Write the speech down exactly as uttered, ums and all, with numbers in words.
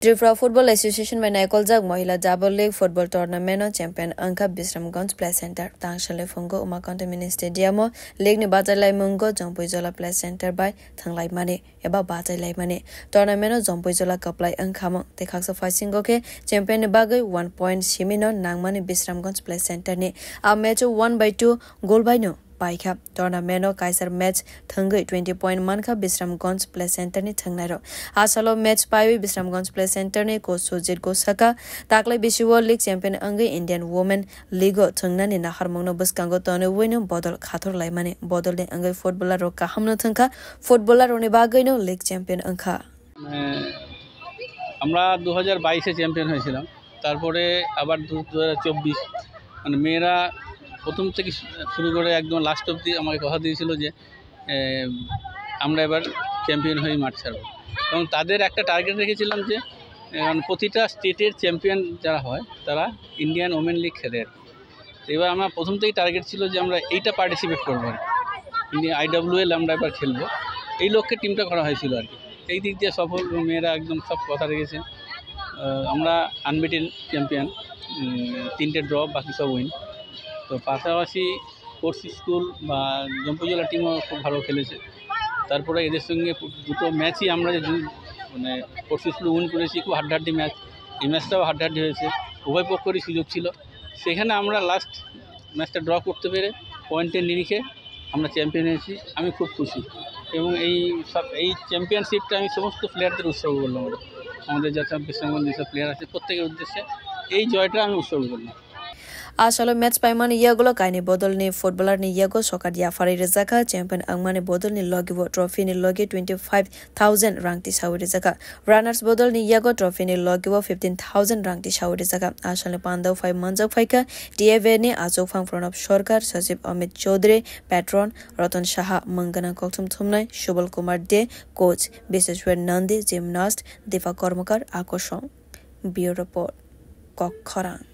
Tripura Football Association bai naikoljak Mohila Double League Football Tournament o champion wngkha Bisramganj Play Center. Tangsalni phungo Umakanta Mini Stadium o league ni bachailaimungo Jompuijola Play Center bai thanglaimani eba bachailaimani. Tournament o Jompuijola kwplai wngkhamung tei khaksa phasingo khe champion ni bagwi one point simi no nangmani Bisramganj Play Center ni. A match o one by two goal bai no paikha. Tournament o kaisa match thwngwi twenty point mankha Bisramganj Play Center ni thwngnairok. A salo match paiwi Bisramganj Play Center ni coach Sujit Go sakha, taklai bisio league champion wngwi Indian Women League o thwngnani naharmungno bwskango tonwi no bodol khathor laimani. Bodolni wngwi footballer rok kahamno thwngkha, footballer rokni bagwino league champion wngkha. মানে, আমরা দু হাজার বাইশে চ্যাম্পিয়ন হয়েছিলাম। তারপরে আবার দু দু হাজার চব্বিশ, মানে, মেয়েরা প্রথম থেকে শু- শুরু করে একদম লাস্ট অবধি আমাকে কথা দিয়েছিল যে এ, আমরা এবার চ্যাম্পিয়ন হয়ে মাঠ ছাড়বো। এবং তাদের একটা টার্গেট রেখেছিলাম যে এ, মানে, প্রতিটা স্টেটের চ্যাম্পিয়ন যারা হয়, তারা ইন্ডিয়ান ওমেন লিগ খেলে আর কি। তো এবার আমরা প্রথম থেকেই টার্গেট ছিল যে আমরা এইটা পার্টিসিপেট করবো আর কি, ইন্ডিয়ান আইডাব্লিউএল আমরা এবার খেলবো, এই লক্ষ্যে টিমটা করা হয়েছিল আর কি। এই দিক দিয়ে সফল, মেয়েরা একদম সব কথা রেখেছে। আহ, আমরা আনবিটেন চ্যাম্পিয়ন, তিনটে ড্র, বাকি সব উইন। তো পাশাপাশি স্পোর্টস স্কুল বা জম্পুজলা টিমও খুব ভালো খেলেছে। তারপরে এদের সঙ্গে দুটো ম্যাচই আমরা যে দু- মানে স্পোর্টস স্কুল উইন করেছি, খুব হাড্ডাহাড্ডি ম্যাচ। এই ম্যাচটাও হাড্ডাহাড্ডি হয়েছে, উভয় পক্ষেরই সুযোগ ছিল। সেখানে আমরা লাস্ট ম্যাচটা ড্র করতে পেরে পয়েন্টের নিরিখে আমরা চ্যাম্পিয়ন হয়েছি। আমি খুব খুশি এবং এই সব এই চ্যাম্পিয়নশিপটা আমি সমস্ত প্লেয়ারদের উৎসর্গ করলাম। আমাদের যত বিশ্রামগঞ্জ যেসব প্লেয়ার আছে, প্রত্যেকের উদ্দেশ্যে এই জয়টা আমি উৎসর্গ করলাম। A salo match paimani yagulo kaini bodolni footballer ni yago sokat yapharwi rwjakha, champion wngmani bodolni logibo trophy ni logi twenty five thousand rang tisawi rwjakha. Runners bodolni yago trophy ni logibo fifteen thousand rang tisawi rwjakha. A salni pandao phai manjak phaikha T F A ni achukphang Pranab Sarkar, Sachib Amit Chaudhary, patron Ratan Saha, mungganang kokthum thumnai Subal Kumar De, coach Biseshwar Nandi, gymnast Deepa Karmakar, Akosong. Bureau Report, Kokkhorang.